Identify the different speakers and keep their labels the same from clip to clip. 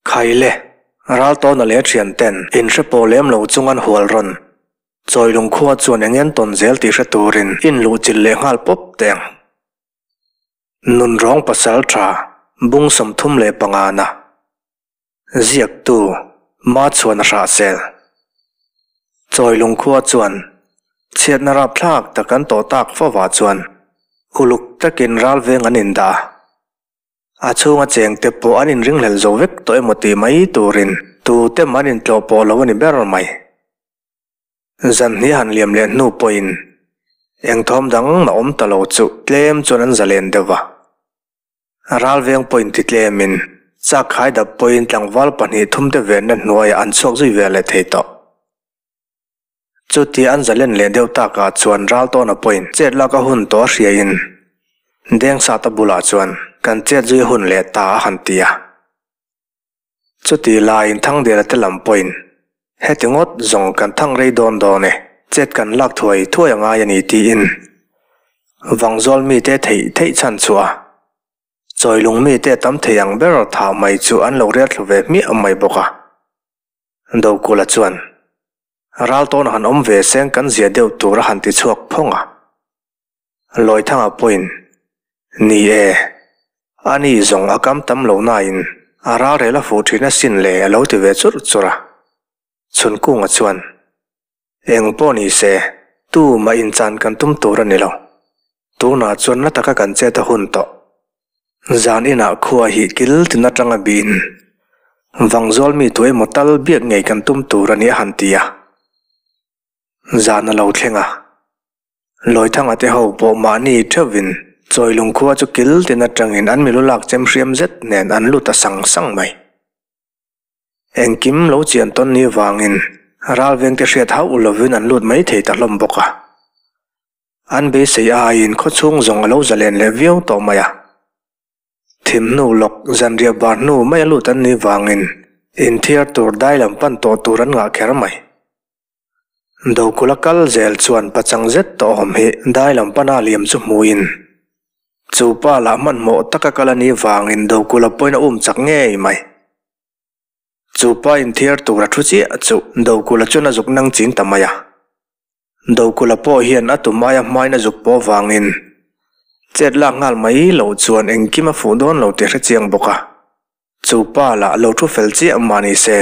Speaker 1: Khaile, Raltawna leh a thianten inhre pawh lem lo chung an hual rawn. Chawilung khua chuan eng en tawn zel tih hre turin inluh chilh leh nghal pawp teh ang. Nunrawng pasal tha bung 35 na ziaktu Machhuan a hrahsel. Chawilung khua chuan chhiatna rapthlak tak an tawh tak fovah chuan uluk takin ralveng an indah a. A chhunga chengte pawh an inringhlel zo vek tawh emaw tih mai turin tute mah an intlawh pawh lo a ni ber mai. Zan hnih han liam leh hnu pawhin eng thawm dang mah awm ta lo chu tlem chuan an zalen deuh va. Ralveng pawhin ti tlemin chak khai dap pawhin tlangval pahnih thumte venna hnuaiah an chhuak zui ve leh thei tawh. Chutia an zalen leh deuh takah chuan Raltawna pawhin chet lak a hun tawh a hriain Dengsata bulah chuan kan chet zui hun leh ta a han ti a. Chuti laiin Thangdela te lam pawhin heti ngawt zawng kan thang rei dawn dawn e, chet kan lak thuai thuai a ngai a ni tiin Vangzawl mite theih theih chhan chhuah a, Chawilung mite tam thei ang ber thah mai chu an lo rel thlu ve hmiah mai bawk a. Dokula chuan, Raltawn han awm ve seng kan zia deuh tur a han ti chhuak phawng a. Lawithanga pawhin, Ni e, ani zawng a kam tam lo nain a ralrel a fuh thin asin le a lo ti ve churh churh a. Chhunkunga chuan, Eng pawh ni se, tu mah inchan kan tum tur a ni lo. Tunah chuan la taka kan chet a hun tawh. Zan inah khua hi kil tin atanga biin Vangzawl mi tu emaw tal biak ngei kan tum tur a ni a han ti a. Zan a lo thleng a. Lawithanga te ho pawh mahni theuhin Chawilung khua chu kil tin atangin an milu lak chem hriam zet nen an lut ta sang sang mai. Engkim lo chian tawn ni vangin ralvengte hriat hauh lovin an lut mai thei ta hlawm bawk a. An beisei aiin khawchhung zawng a lo zalen leh viau tawh mai a. Thim hnu lawk zanriah bar hnu mai a lut an nih vangin inthiar tur dai lam pan tawh tur an ngah kher mai. Dokula kal zel chuan pachang zet tawh awm hi dai lam pana liam chu hmuin chu pa lah hmanhmawh taka kal a nih vangin Dokula pawhin a um chak ngei mai. Chu pa inthiar tur a thu chiah chu Dokula chuan a zuk nang ching ta mai a. Dokula pawh hian a tum aia hmain a zuk pawh vangin chet lak nghal mai loh chuan engkim a fuh dawn lo tih hre chiang bawk a. Chu pa lah lo thu fel chiah mah ni se.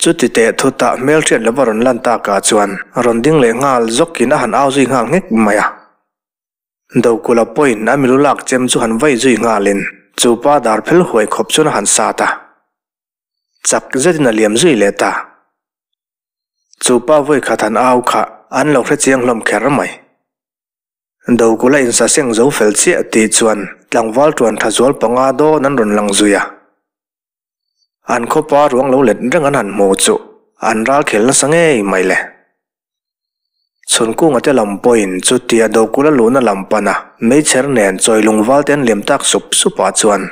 Speaker 1: Chuti teh thutah hmelhriat lova rawn lan takah chuan rawn ding leh nghal zawkin a han au zui nghal nghek mai a. Dokula pawhin a milu lak chem chu han vai zui nghalin chu pa dar phel huai khawp chuan a han sat a. Chak zetin a liam zui leh ta. Chu pa vawi khat han au kha an lo hre chiang hlawm kher mai. Dokula insaseng zo fel chiah tih chuan tlangval tuan tha zual panga dawn an rawn lang zui a. An khawpa ruang lo let reng an han hmu chu an ral khel nasa ngei mai le. Chhunkunga te lam pawhin chutia Dokula luhna lam pana meichher nen chawilungval te an liam tak sup supah chuan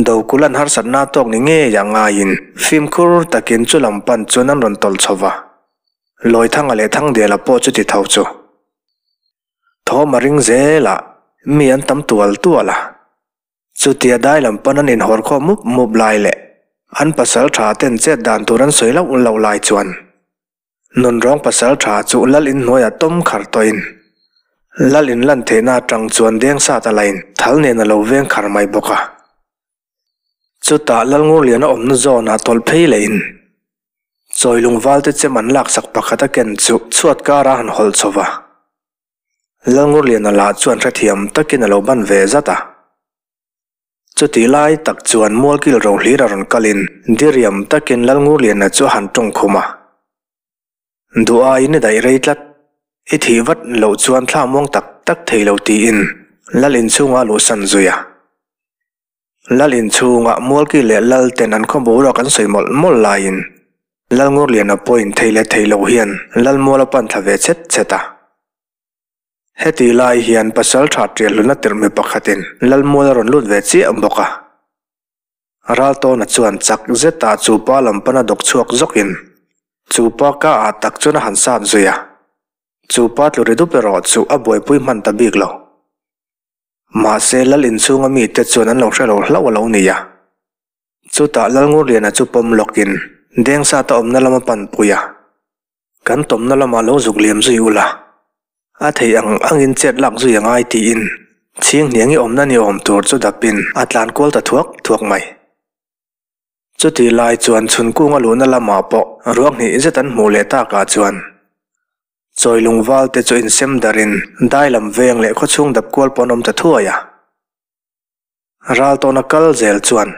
Speaker 1: Dokulan harsatna tawk ni ngei a ngaiin fimkhur takin chu lam pan chuan an rawn tawlh chho va. Lawithanga leh Thangdela pawh chu ti tho chu. Thawm a ring zel a, mi an tam tual tual a. Chutia dai lam pan an inhawr khawm mup mup lai leh an pasal tha ten chet dan tur an sawi loh loh lai chuan Nunrawng pasal tha chu lal in hnuaiah tawm khar tawhin lal in lan theihna atang chuan deng sat a lain thal nen a lo veng khar mai bawk a. Chutah Lalngurliana awmna zawnah tawlh phei lehin Chawilung valte chem an laksak pakhat a ken chu chhuat kara han hawlh chho va. Lalngurliana lah chuan hrethiam takin a lo ban ve zat a. Chutih lai tak chuan Mualkil Rohlira rawn kalin diriam takin Lalngurliana chu a han tawng khum a. Duh aiin i daih rei tlat, i thih vat loh chuan thla muang tak tak thei lo tiin Lal inchhunga a luhsan zui a. Lal inchhunga Mualkil leh Lal ten an khaw boruak an sawi mawlh mawlh laiin Lalngurliana pawhin thei leh thei lo hian Lalmual a pan thla ve chet chet a. Heti lai hian pasal tha tial hluna tirh mi pakhatin Lalmual a rawn lut ve chiah bawk a. Raltawna chuan chak zetah chu pa lam pana dawk chhuak zawkin chu pa ka ah tak chuan a han sat zui a. Chu pa tlu ri dup erawh chu a buaipui hman ta bik lo. Mahse Lal inchhunga mite chuan an lo hre lo hlauh a lo ni a. Chutah Lalngurliana chu pawm lawkin Dengsata awmna lama pan pui a, Kan tawmna lamah lo zuk liam zui ula, a theih ang angin chet lak zui a ngai tiin Chhinghniangi awmna ni awm tur chu dapin a tlan kual ta thuak thuak mai. Chutih lai chuan chhunkunga luhna lamah pawh ruak hnih zet an hmuh leh takah chuan Chawi lungval te chu insem darin dai lam veng leh khawchhung dap kual pawh an awm ta thuai a. Ral tawna kal zel chuan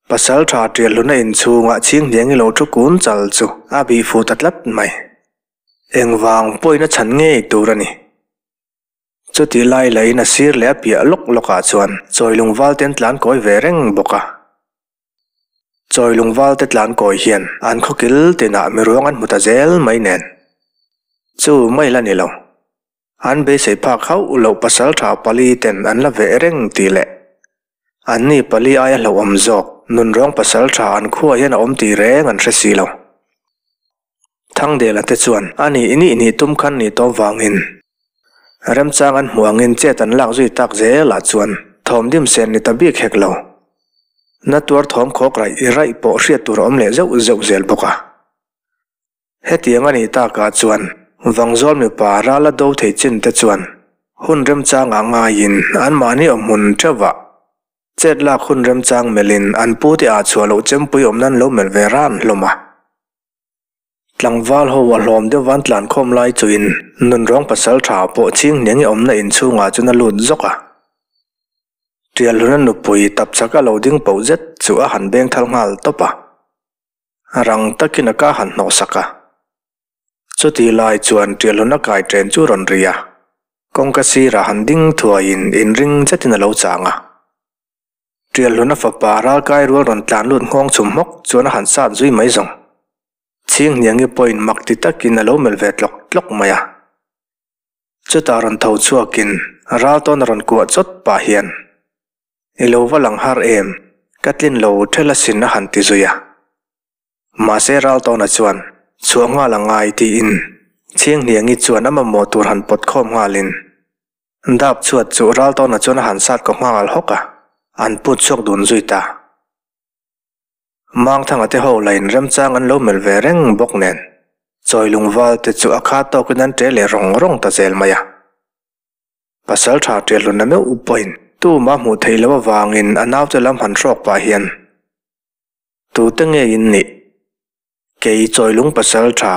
Speaker 1: pasal tha tial hluna inchhungah Chhinghniangi lo thu kun chal chu a bih fuh ta tlat mai. Engvang pawhin a chhan ngei tur a ni. Chutih lai lahin a sir leh a piah lawk lawkah chuan chawi lungval te an tlan kawi ve reng bawk a. Chawi lungval te tlan kawi hian an khaw kil tinah miruang an hmu ta zel mai nen. Chu mai la ni lo. An beisei phak hauh loh pasaltha pali ten an la veh reng tih leh anni pali aia hlauhawm zawk nunrawng pasaltha an khuaah hian a awm tih reng an hre si lo. Thangdela te chuan a nih nih nih tum khan nih tawp vangin remchang an hmuh angin chet an lak zui tak zelah chuan thawm dim sen ni ta bik hek lo. Na tuar thawm khawk raih raih pawh hriat tur a awm leh zeuh zeuh zel bawk a. Hetiang a nih takah chuan Vangzawl mipa rala do thei chin te chuan hun remchangah ngaiin anmahni awmhmun theuhvah Chet lak hun remchang melhin an pute ah chhuah loh chempui awm nan lo melh ve ran hlawm a. Tlangval ho a hlawm deuh van tlan khawm lai chuin nunrawng pasal tha pawh ching hniang i awmna inchhungah chuan a lut zawk a. Tialhluna nupui tapchhak a lo ding poh zet chu a han beng thal nghal tawp a. Rang takin a ka han hnawhsak a. Chutih lai chuan Tialhluna kai chen chu rawn ri a. Kawngka sirah han ding thuaiin inring zetin a lo chang a. Tialhluna fapa ralkai rual rawn tlan lut nghawng chhum hmawk chuan a han sat zui mai zawng. Chhinghniangi pawhin mak ti takin a lo melh ve tlawk tlawk mai a. Chutah rawn tho chhuakin ral tawn a rawn kuah chawt pah hian, I lo va lang har em, ka tlin lo ṭhel asin a han ti zui a. Mahse Raltawna chuan, Chhuah nghal a ngai tiin Chhinghniangi chuan a mamawh tur han pawt khawm nghalin dap chhuat chu Raltawna chuan a han sat kaw nghal hawk a, an put chhuak dun zui ta. Mangthanga te ho lain remchang an lo melh ve reng bawk nen chawi lungval te chu a kha tawkin an ṭe leh rawng rawng ta zel mai a. Pasal tha ṭialhlun a meuh pawhin tumah hmuh theih loh avangin a naute lam han hrawk pah hian Tute nge in nih? Kei Chawilung pasal tha,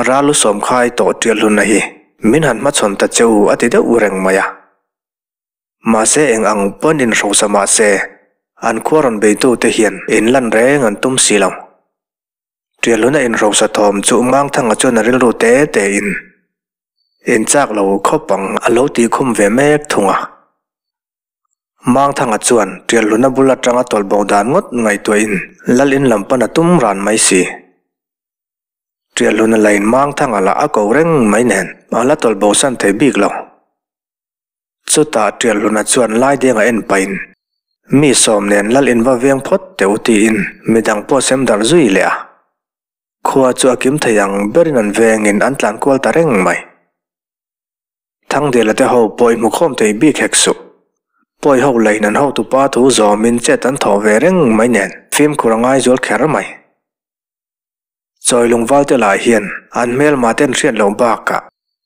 Speaker 1: Ralu Sawmkhai tawh Tialhluna hi min han hmachhawn ta che u a ti deuh reng mai a. Mahse eng ang pawn in hrosa mahse an khua rawn beitute hian in lan reng an tum si lo. Tialhluna in hrosa thawm chu Mangthanga chuan a rilru te te in in chak lo khawp ang a lo tih khum ve mek thung a. Mangthanga chuan Tialhluna bul atanga tawlh bo dan ngawt ngaihtuahin Lal in lam pan a tum ran mai si. Tialhluna lain Mangthanga lah a ko reng mai nen a la tawlh bo san thei bik lo. Chutah Tialhluna chuan Laidenga en pahin mi sawm nen Lal in va veng phawt teh u tiin midang pawh sem darh zui leh a. Khua chu a kim thei ang berin an vengin an tlan kual ta reng mai. Thangdela te ho pawh i hmu khawm thei bik hek suh. Pawi ho lain an hotupa thu zawmin chet an thawh ve reng mai nen fimkhur a ngai zual kher mai. Chawi lungval te lah hian an hmelma ten hriat loh bakah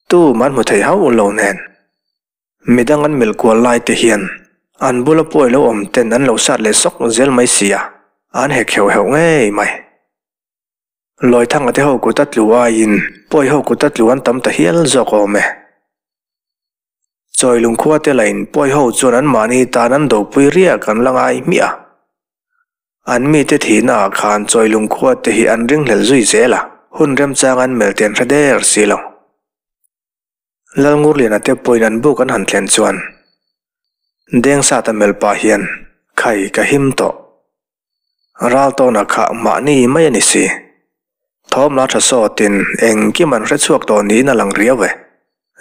Speaker 1: tum an hmu thei hauh lo nen. Midang an melh kual lai te hian an bula pawi lo awm ten an lo sat leh sawk zel mai sia, an hek heuh heuh ngei mai. Lawithanga te ho kut a tlu aiin pawi ho kut a tlu an tam ta hial zawk awm e. Chawi lungkhua te lain pawi ho chuan anmahni tan an dopui riak an la ngai hmiah a. An mite thihna ah khan chawi lungkhua te hi an ringhlel zui zel a, hun remchang an melh te an hre der si lo. Lalngurliana te pawhin an buk an han thlen chuan Dengsata melh pah hian khai ka him tawh. Raltawna kha mahni mai a ni si. Thawm la tha sawtin engkim an hre chhuak tawh niin a lang riau e.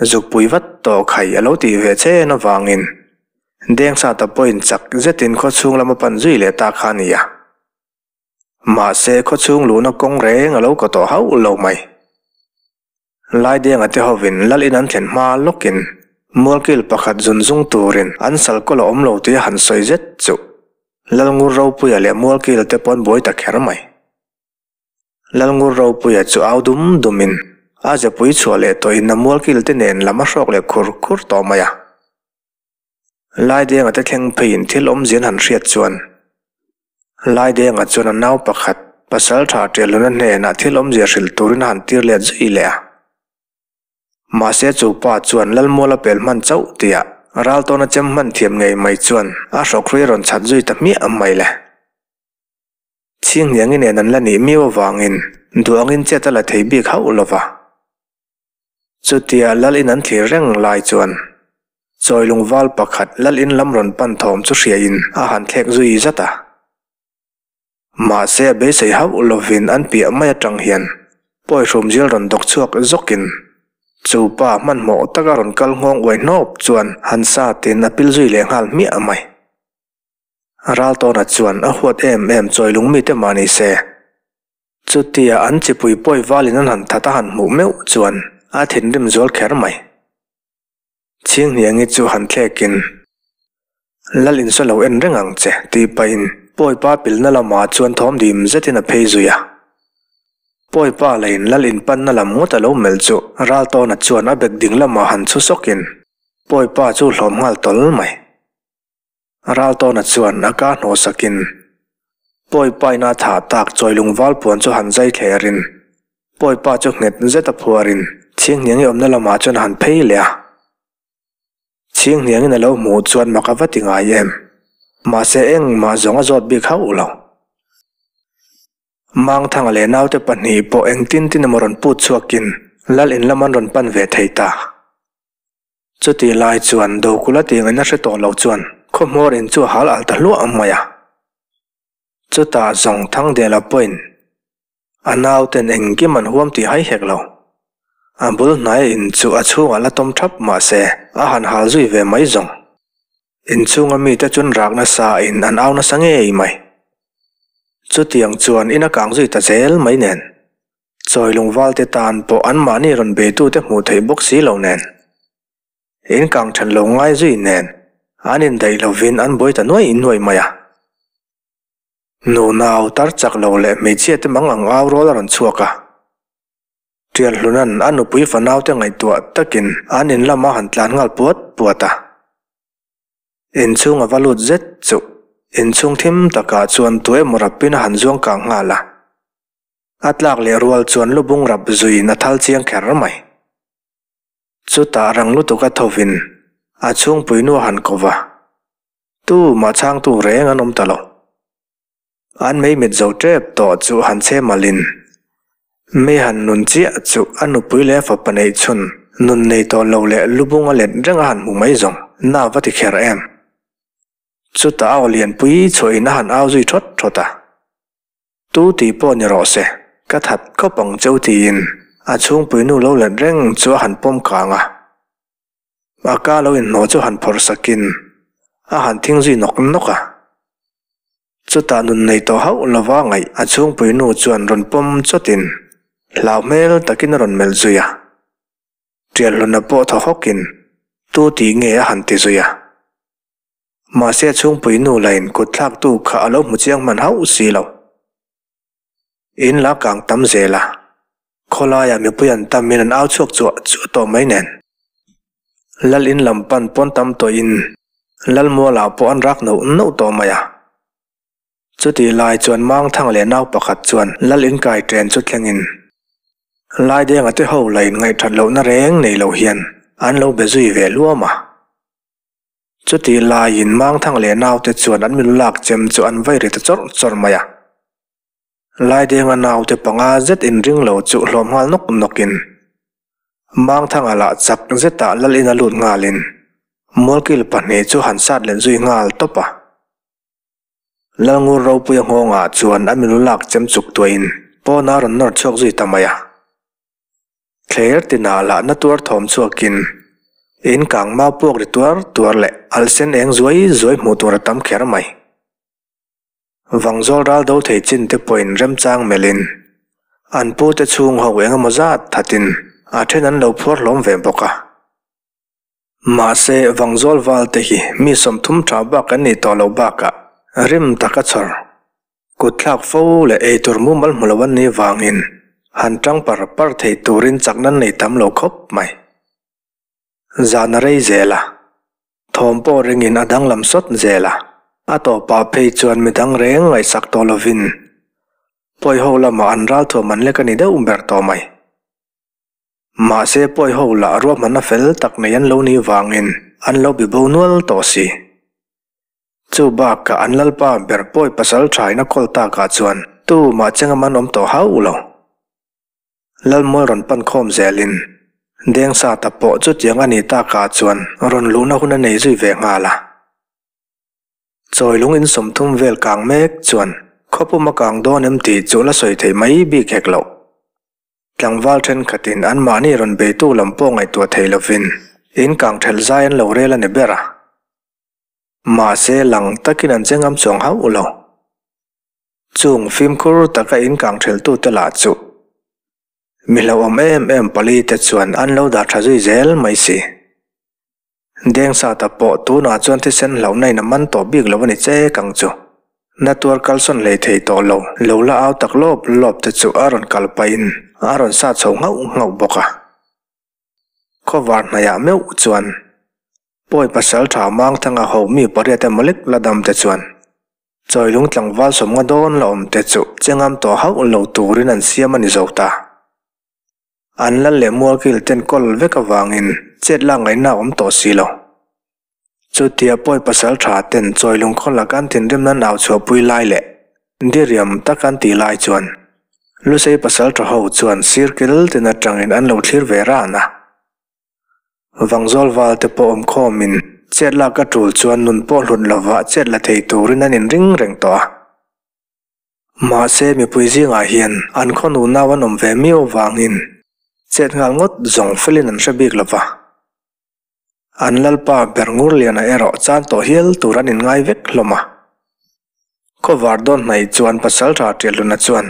Speaker 1: Zukpui vat tawh khai a lo tih ve chen avangin Dengsata pawhin chak zetin khawchhung lam a pan zui leh ta kha a ni a. Mahse khawchhung luhna kawng reng a lo kaw tawh hauh lo mai. Laidenga te hovin lal in an thlen hma lawkin mualkil pakhat zun zung turin an sal kawl a awm lo tih a han sawi zet chuh. Lalngur Ropuia leh Mualkila te pawh an buai ta kher mai. Lalngur Ropuia chu au dum dumin a zepui chhuah leh tawhin a Mualkil te nen lam a hrawk leh khur khur tawh mai a. Laidenga te thleng pheiin thil awmzia an han hriat chuan Laidenga chuan a nau pakhat pasal tha Ṭialhluna hnenah thil awmzia hrilh turin a han tir let zui leh a. Mahse chu pa chuan Lalmual a pel hman chauh tihah Raltawna chem hman thiam ngei mai chuan a hrawkhrui a rawn chhat zui ta hmiah mai le. Chhinghniangi nen an la nih miau avangin duh angin chet a la thei bik hauh lo va. Chutia Lal in an thlir reng lai chuan Chawilung val pakhat Lal in lam rawn pan thawm chu hriain a han thlek zui zat a. Mahse a beisei hauh lovin an piah mai atang hian Pawihrum zil rawn dawk chhuak zawkin chu pa hmanhmawh taka rawn kal nghawng uai hnawp chuan han satin a pil zui leh nghal hmiah mai. Raltawna chuan a huat em em Chawilung mite mah ni se. Chutia an chipui pawi valin an han that a han hmuh meuh chuan a thinrim zual kher mai. Chhinghniangi chu han thlekin, Lal insaw lo en reng ang che, tih pahin Pawipa pilna lamah chuan thawm dim zetin a phei zui a. Pawipa lahin Lal inpanna lam ngawt a lo melh chu Raltawna chuan a bek ding lamah han chhu sawkin Pawipa chu hlawm nghal tawl mai. Raltawna chuan a ka hnawh sakin Pawipa ina thah tak Chawilung Valpuan chu han zai thlerin Pawipa chu nghet zet a phuarin Chhinghniangi awmna lamah chuan a han phei leh a. Chhinghniangin a lo hmuh chuan mak a va ti ngai em? Mahse engmah zawng a zawt bik hauh lo. Mangthanga leh naute pahnih pawh engtin tin emaw rawn put chhuakin Lal in lam an rawn pan ve thei ta. Chutih lai chuan Dokula tih ngaihna hre tawh lo chuan khawhmawr in chu a hal al ta hluah mai a. Chutah zawng Thangdela pawhin a nauten engkim an huam tih hai hek lo. A bul hnaia in chu a chhungah la tawm thap mah se a han hal zui ve mai zawng. Inchhunga mite chuan rak nasa in an au nasa ngei mai. Chutiang chuan in a kang zui ta zel mai nen. Chawi lungvalte tan pawh anmahni rawn beitute hmuh theih bawk si lo nen, in kang then lo ngai zui nen an indaih lovin an buai ta nuaih nuaih mai a. Nunau tar chak lo leh hmeichhia te mang ang au rual a rawn chhuak a. Tialhluna'n a nupui fanaute ngaihtuah takin an in lama han tlan nghal puat puat a. Inchhung a va lut zet chu inchhung thim takah chuan tuemaw rapin a han zuang kang nghal a. A tlak leh rual chuan lubung rap zuiin a thal chiang kher mai. Chutah rang lutuk a thovin a chhungpui nu a han ko va, tu mah chhangtu reng an awm ta lo. An mei mit zo tep tawh chu han che malin mei han nun chiah chu a nupui leh a fapa neih chhun nun nei tawh lo leh lubung a let reng a han hmu mai zawng na va ti kher em. Chutah a aw lianpui chhuahin a han au zui thawt thawt a. Tu tih pawh ni rawh se, ka that khawp ang cheu tiin a chhungpui nu lo let reng chu a han pawm kang a. A ka lo inhnawh chu han phawrh sakin a han thing zui nawk nawk a. Chutah nun nei tawh hauh lova ngaih a chhungpui nu chuan rawn pawm chawtin hlau hmel takin a rawn melh zui a. Tialhluna pawh thaw hawkin tu tih nge a han ti zui a. Mahse a chhungpui nu lain kut thlaktu kha a lo hmu chiang hman hauh si lo. In la kang tam zel a, khawlaiah mipui an tamin an au chhuak chuah chuah tawh mai nen. Lal in lam pan pawn tam tawhin Lal mualah pawh an rak nauh nauh tawh mai a. Chutih lai chuan Mangthang leh nau pakhat chuan Lal in kai ṭen chu thlengin Laidenga te ho lain ngaihṭhat lohna reng nei lo hian an lo be zui ve luam a. Chutih laiin Mangthang leh naute chuan an milu lak chem chu an vai ri ta chawrh chawrh mai a. Laidenga naute panga zet inring lo chu hlawm nghal nawk nawkin Mangthanga lah chak zetah lal in a lut nghalin Mualkil pahnih chu han sat let zui nghal tawp a. Lalngur Ropuia nghawngah chuan a milu lak chem chuk tuahin pawn a rawn nawr chhuak zui ta mai a. Thler tinah lah na tuar thawm chhuakin in kang mau puak ri tuar tuar leh alh sen eng zuai zuai hmuh tur a tam kher mai. Vangzawl ral do thei chin te pawhin remchang melhin an pu te chhung ho eng emaw zat thatin a then an lo phuar hlawm ve bawk a. Mahse, Vangzawl val te hi mi 30 tha bak an nih tawh loh bakah Rim taka chhawr, kutthlak fo leh eitur mumal hmu lo an nih vangin han tang par par thei turin chakna an nei tam lo khawp mai. Zan a rei zel a, thawm pawh ringin a danglam sawt zel a, a tawpah phei chuan midang reng ngaihsak tawh lovin pawi ho lamah an ralthuam an lek a ni deuh ber tawh mai. Mahse pawi ho lah ruahmanna fel tak nei an lo nih vangin an lo bi bo nual tawh si. Chu bakah an lalpa ber pawi pasal thain a kawl takah chuan tumah chengam an awm tawh hauh lo. Lalmual rawn pan khawm zelin Dengsata pawh chutiang a nih takah chuan rawn luhna hun a nei zui ve nghal a. Chawi lung in 30 vel kang mek chuan khawpum a kang dawn em tih chu la sawi theih mai bik hek loh. Tlangval thenkhatin anmahni rawn beitu lam pawh ngaihtuah thei lovin in kang thelh zai an lo rel a ni ber a. Mahse lang takin an che ngam chuang hauh lo. Chung fimkhur taka in kang thelhtute lah chu mi hlauhawm em em pali te chuan an lo dah tha zui zel mai si. Dengsata pawh tunah chuan thisen hlauhna in a man tawh bik lo a ni che kang chu. Na tuar kalsawn hlei thei tawh lo, lo la au tak lawp lawp te chu a rawn kal pahin a rawn sa chho nghauh nghauh bawk a. Khawvar hnaihah meuh chuan Pawi pasal tha Mangthanga ho mi pariat emaw lek la dam te chuan Chawilung tlangval sawmnga dawn la awm te chu chengam tawh hauh lo turin an siam a ni zo ta. An lal leh mualkil ten kawl vek avangin chet lak ngaihna a awm tawh si lo. Chutia pawi pasal tha ten Chawilung khaw laka an thinrim nan au chhuahpui lai leh diriam tak an tih lai chuan Lusei pasal tha ho chuan sir kil tin atangin an lo thlir ve ran a. Vangzawl val te pawh awm khawmin chet lak a tul chuan nun pawh hlut lova chet la thei turin an inring reng tawh a. Mahse mipui zingah hian an khaw nunau an awm ve miau vangin chet nghal ngawt zawng felin an hre bik lova. An lalpa ber Ngurliana erawh chan tawh hial tur an inngai vek hlawm a. Khawvar dawn hnaih chuan Pasalṭha Ṭialhluna chuan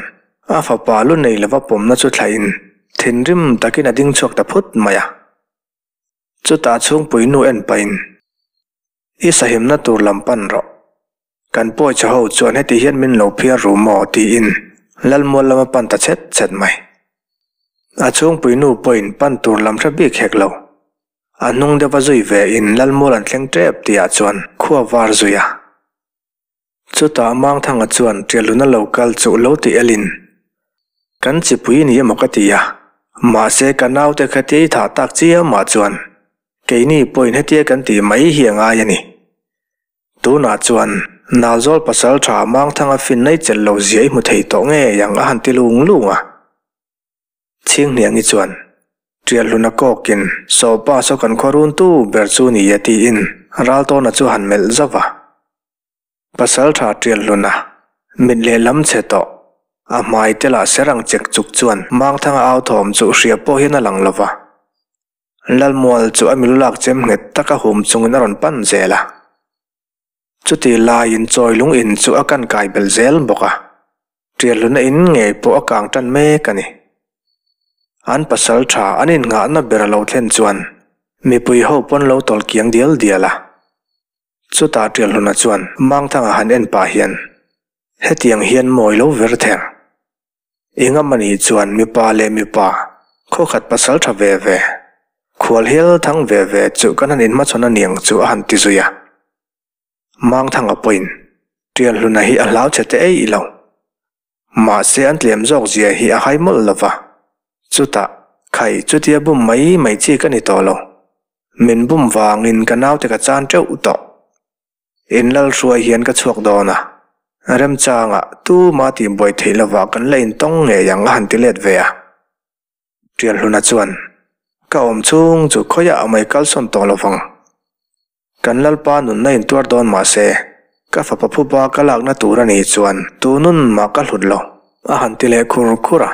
Speaker 1: a fapa lu nei lova pawmna chu thlahin thinrim takin a ding chhuak ta phut mai a. Chutah chhungpui nu en pahin, I sahimna tur lam pan rawh. Kan pawi chhe ho chuan heti hian min lo phiar ru maw? tiin Lalmual lam a pan ta chhet chhet mai. A chhungpui nu pawhin pan tur lam hre bik hek lo. A hnung deuh a zui ve in Lalmual an thleng tep tihah chuan khua var zui a. Chutah Mangthanga chuan Ṭialuna lo kal chu lo ti elin, Kan chipui ni emaw ka ti a, mahse ka naute kha tia i thah tak chiamah chuan keini pawhin hetia kan tih mai hi a ngai a ni. Tunah chuan Nalzawl pasal ṭha Mangthanga finna i chelh lo zia i hmu thei tawh ngei ang a han ti lung lung a. Chhinghniangi chuan, Ṭialhluna kawkin Sawpa saw kan khaw runtu ber chu ni e tiin Raltawna chu han melh zauh a. Pasalṭha Ṭialhluna mit lehlam chhe tawh, a hmai te lah ser ang chek chuk chuan Mangthanga au thawm chu hria pawh hian a lang lo va. Lalmual chu a milu lak chem nghet taka hum chungin a rawn pan zel a. Chuti laiin Chawilung in chu a kan kai belh zel bawk a, Ṭialhluna in ngei pawh a kang ṭan mek a ni. An pasal ṭha an innghahna ber a lo thlen chuan mipui ho pawn lo tawlh kiang dial dial a. Chutah Ṭialhluna chuan Mangthanga han en pah hian, Hetiang hian mawi lo ver ther. Engam a nih chuan mipa leh mipa, khawkhat pasal tha ve ve, khual hial thang ve ve chu kan han inhmachhawn a niang chu a han ti zui a. Mangthanga pawhin Ṭialhluna hi a hlau chhe te eih lo. Mahse an tlem zawk zia hi a hai mawlh lo va. Chutah, khai chutia bum mai mai chi ka ni tawh lo. Min bum vangin ka naute ka chan teuh tawh. In lal hruai hian ka chhuak dawn a, remchangah tuma tihbuai theih lovah kan la intawng ngei ang a han ti let ve a. Ṭialhluna chuan, Ka awm chhung chu khawiah mai kalsawn tawh lovang. Kan lalpa nunna intuar dawn mah se, ka fapa phuba ka lakna tur a nih chuan tu nun mah ka hlut lo, a han ti leh khur khur a.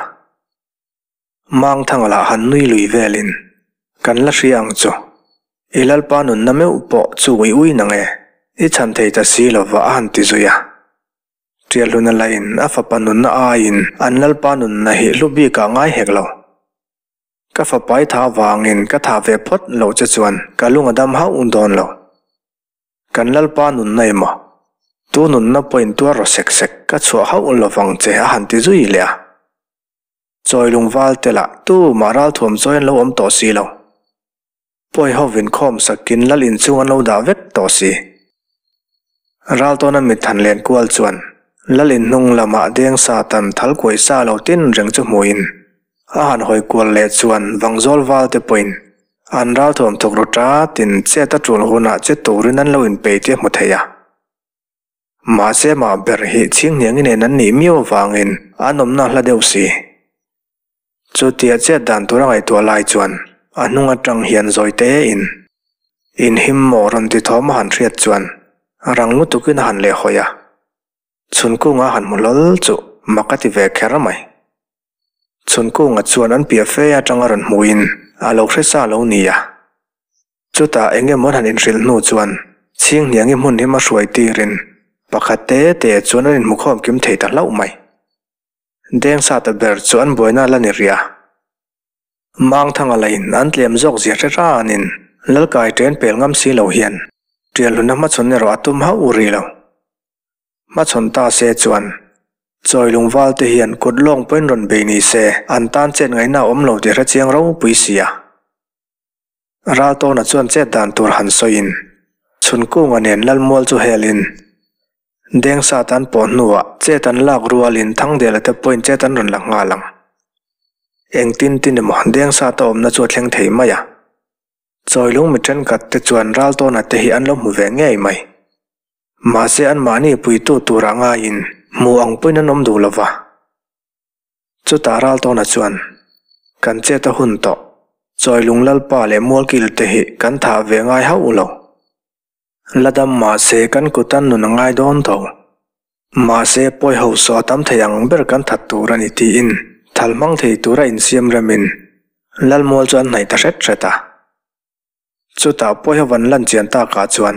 Speaker 1: Mangthanga lah han nui lui velin, Kan la hria ang chu. I Lalpa nunna meuh pawh chu ui ui nang e, i chhan thei ta si lova a han ti zui a. Ṭialhluna lahin a fapa nunna aiin an Lalpa nunna hi hlu bikah ngai hek lo. Ka fapa i thah vangin ka thah ve phawt loh che chuan ka lung a dam hauh dawn lo. Kan Lalpa nunna emaw? Tu nunna pawhin tuar raw sek sek ka chhuah hauh lovang che a han ti zui leh a. Chawi lungval te lah tu mah ralthuam chawi an lo awm tawh si lo. Pawi ho vinkhawm sakin lal inchhung an lo dah vek tawh si. Raltawna mit han len kual chuan lal inhnung lamah deng sa tan thal kuai sa lo tin reng chu hmuin a han hawi kual leh chuan Vangzawl val te pawhin an ralthuam thawk ru tatin chet a tul hunah che turin an lo inpei tih a hmu thei a. Mahse mah ber hi chhinghniangi nen an nih miau avangin an awmna hla deuh si. Chutia chet dan tur a ngaihtuah lai chuan a hnung atang hian zawi te in inhim maw rawn ti thawm a han hriat chuan rang lutukin a han lehhawi a, Chhunkunga a han hmu hlawl chu mak a ti ve kher mai. Chhunkunga chuan an piah fe atanga rawn hmuhin a lo hre sa lo nia. Chutah eng emaw an han inhrilh hnu chuan Chhinghniangi hmun him a hruai tirin pakhat te te chuan an inhmukhawm kim thei ta hlauh mai. Dengsata ber chu an buaina la ni rih a. Mangthanga lain an tlem zawk zia hre ranin Lalkai ṭen pel ngam si lo hian ṭialhluna hmachhawn erawh a tum hauh rih lo. Hmachhawn ta se chuan chawi lungval te hian kut lawng pawhin rawn bei ni se an tan chet ngaihna a awm lo tih hre chiang ropui si a. Raltawna chuan chet dan tur han sawiin Chhunkunga nen Lalmual chu helin Dengsa tan pawh hnuah chet an lak rualin Thangdela te pawhin chet an rawn la nghal ang. Engtin tin emaw Dengsa ta awmna chu a thleng thei mai a. Chawilung mi thenkhat te chuan Raltawna te hi an lo hmu ve ngei mai. Mahse anmahni puitu turah ngaiin hmu ang pawhin an awm duh lo va. Chutah Raltawna chuan, Kan chet a hun tawh. Chawilung Lalpa leh Mualkil te hi kan thah ve ngai hauh lo. La dam mahse kan kut an nun a ngai dawn tho. Mahse pawi ho saw a tam thei ang ber kan that tur a ni tiin thal hmang thei tura insiam remin Lalmual chu an hnaih ta hret hret a. Chutah pawi ho van lan chian takah chuan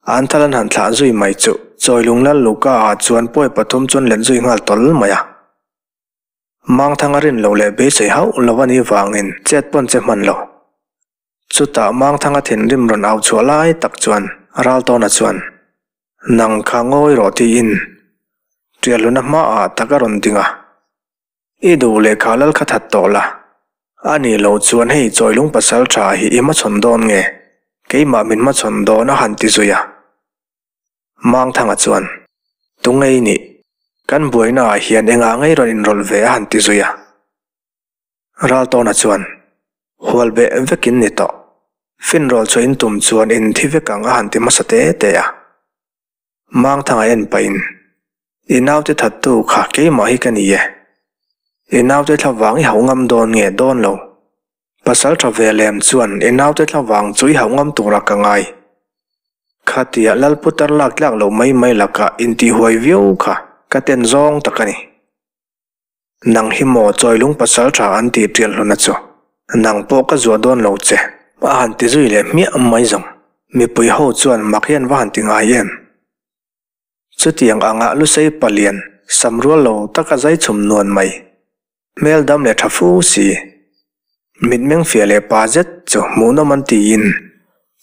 Speaker 1: an thal an han thlah zui mai chu Chawilung Lal Luka ah chuan pawi pathum chu an let zui nghal tawl mai a. Mangthanga rin lo leh beisei hauh lo a nih vangin chet pawn che hman lo. Chutah Mangthanga thinrim rawn au chhuah lai tak chuan Raltawna chuan, Nang kha ngawi rawh tiin Ṭialhluna hmaah tak a rawn ding a. I duh leh kha lal kha that tawh la. A nih loh chuan hei Chawilung pasal ṭha hi i hmachhawn dawn nge? Keimah min hmachhawn dawn a han ti zui a. Mangthanga chuan, Tungei nih, kan buainaah hian engah ngei rawn inrawlh ve a han ti zui a. Raltawna chuan, Hual beh vek in ni tawh. Finrawl chu in tum chuan in thi vek ang a han ti hmasa te te a. Mangthanga en pahin, I naute thattu kha keimah hi ka ni e. I naute thla vang i hauh ngam dawn nge dawn lo. Pasal tha ve lem chuan i naute thla vang chu i hauh ngam turah ka ngai. Khatia Lalputar lak tlak loh mai mai lakah intihhuai viau kha ka ten zawng tak a ni. Nang hi maw Chawilung pasal tha an tih tial hluna chu nang pawh ka zuah dawn lo che a han ti zui leh hmiah mai zawng. Mipui ho chuan mak hi an va han ti ngai em? Chutiang anga Lusei palian sam rual lo taka zai chhum nuan mai, hmel dam leh tha fu si, mitmeng fiah leh pa zet chu hmuhnawm an tiin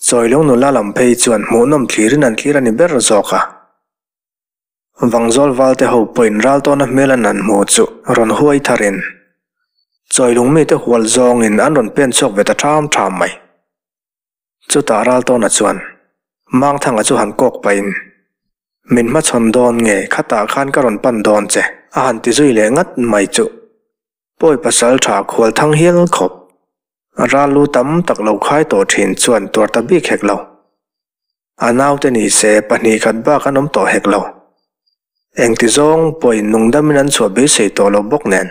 Speaker 1: Chawilung nula lam phei chuan hmuhnawm thlirin an thlir a ni ber zawk a. Vangzawl valte ho pawhin Raltawna hmel an han hmu chu rawn huai tharin Chawilung mite hual zawngin an rawn pen chhuak ve ta ṭham ṭham mai. Chutah Raltawna chuan Mangthanga chu han kawk pahin, Min hmachhawn dawn nge khatah khan ka rawn pan dawn che a han ti zui leh ngat mai chu Pawi pasal ṭha khual thang hial khawp. Ral lu tam tak lo khai tawh ṭhin chuan tuar ta bik hek lo. A naute ni se pahnih khat bak an awm tawh hek lo. Engti zawng pawhin nungdamin an chhuah beisei tawh lo bawk nen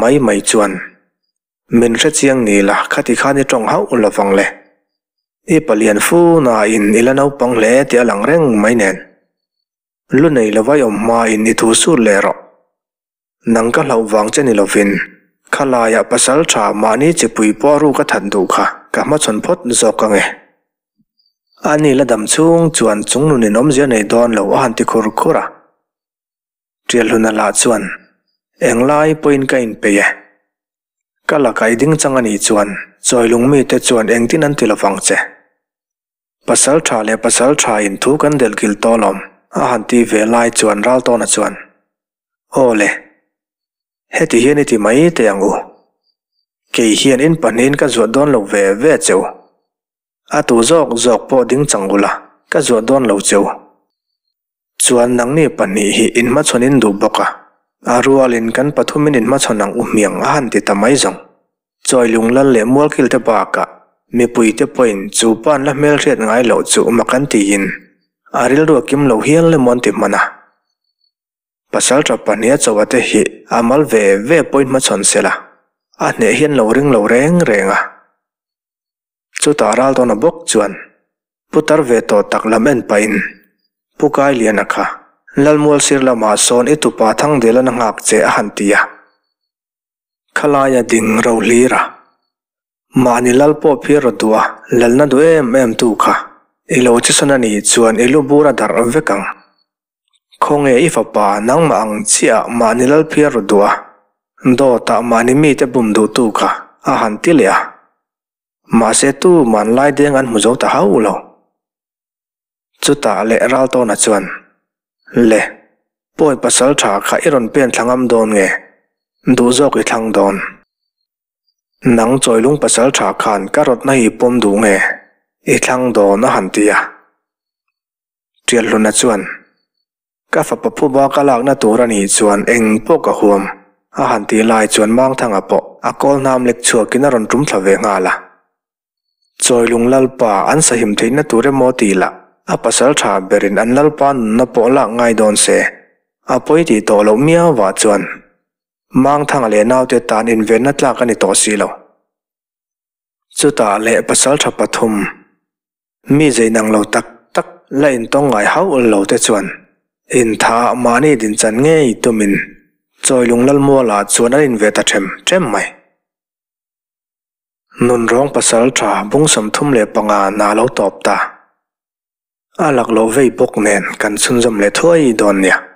Speaker 1: mai mai chuan min hre chiang ni la khati khan i tawng hauh lovang le. I palian fu nain i la naupang hle tih a lang reng mai nen. Lu nei lova i awm hmain i thu sut leh rawh. Nang ka hlauh vang che ni lovin, khalaiah pasal tha mahni chipui pawh a ruk a that duh kha ka hmachhawn phawt zawk ang e. A ni la dam chhung chuan chung nunin awmzia nei dawn lo a han ti khur khur a. Ṭialhluna lah chuan, Englai pawhin ka inpeih e. Ka lakah i ding chang a nih chuan Chawilung mite chuan engtin an ti lovang che. Pasal tha leh pasal tha in thu kan delh kil tawh lawm. A han ti ve lai chuan Raltawna chuan, Aw le, heti hian i ti mai teh ang u. Kei hian in pahnihin ka zuah dawn lo ve ve che u. A tu zawk zawk pawh ding chang ula, ka zuah dawn lo che u. Chuan nangni pahnih hi inhmachhawn in duh bawk a, a rualin kan pathumin inhmachhawn ang u hmiang a han ti ta mai zawng. Chawilung lal leh mualkil te bakah mipuite pawhin chu pan la hmelhriat ngai loh chu mak an tiin a rilru a kim lo hial emaw an ti hman a. Pasalṭha pahniha chauha te hi a mal ve ve pawhin hmachhawn sela, a hneh hian lo ring lo reng reng a. Chutah Raltawna bawk chuan putar ve tawh tak lam en pahin, Pu Kailiana kha, Lalmual sir lamah sawn i tupa Thangdelan a nghak che a han ti a. Khalaia ding ro hlir a, mahni lal pawh phir rawt duh a, lalna duh em em tu kha i lo chisawn a nih chuan i lu bur a darh vek ang. Khawnge i fapa nangmah ang chiah mahni lal phiar rawt duh a, dawtah mahni mite bum duhtu kha a han ti leh a. Mahse tu man lai deng an hmu zo ta hauh lo. Chutah leh Raltawna chuan, Le, pawi pasal tha kha i rawn pen thla ngam dawn nge? Duh zawk i thlang dawn. Nang Chawilung pasal tha khan ka rawtna hi i pawm duh nge? I thlang dawn a han ti a. Tialhluna chuan, Ka fapa phuba ka lakna tur a nih chuan eng pawh ka huam, a han tih lai chuan Mangthanga pawh a kawl hnam lek chhuakin a rawn tum thla ve nghal a. Chawilung Lalpa an sahim theihna tur emaw tih lah a pasal tha berin an Lalpa nunna pawh lak ngai dawn se, a pawi tih tawh loh miau-ah chuan Mangthanga leh naute tan invenna tlak a ni tawh si lo. Chutah leh pasaltha pathum, mi zei nang lo tak tak la intawng ngai hauh lo te chuan intha ah mahni dinchan ngei tumin Chawilung Lalmualah chuan an inve ta ṭhem ṭhem mai. Nunrawng pasaltha bung 35 na lo tawp ta. A laklawh vei bawk nen kan chhunzawm leh thuai dawn nia.